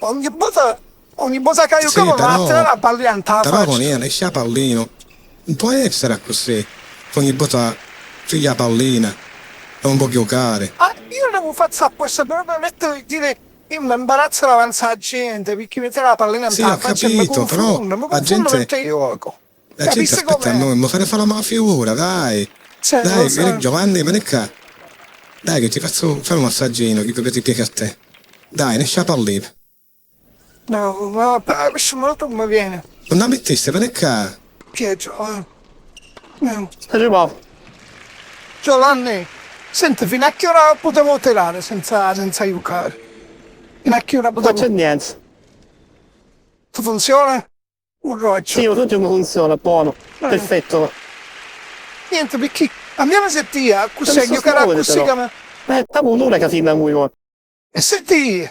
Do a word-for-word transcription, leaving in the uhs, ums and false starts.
Ogni vota, ogni vota ca Sì, jucamu però, m'attira la pallina nta la però con faccia. ella nescia pallino. Non può essere così. Ogni vota figlia pallina e non può giocare. Ah, io non mi faccio apposta, però mi metto a dire, io mi imbarazzo davanti alla gente, perché mi tira la pallina Sì, nta la ho faccia e mi capito, però confondo, mi la confondo gente, mentre gioco. la gente Capisci aspetta a com'è? Noi, mi fai fare la mafigura, dai. Cioè, Dai, lo so. Giovanni, vieni qua. Dai che ti faccio fare un massaggino, che ti piace a te. Dai, nescia pallina. No, no, però questo molto mi viene. Non la metteste, vieni qua. Pietro, eh. No. Arrivavo. Giovanni, senti, fino a che ora potevo tirare senza, senza giocare? Fino a che ora Non faccio potevo... niente. Ti funziona? Un Sì, roccio. io tutto mi funziona, buono. Perfetto. Niente, perché a mia mi sentia così Non a so giocare muovere così però. Come... Eh, stavo un'ora che firma lui. E senti,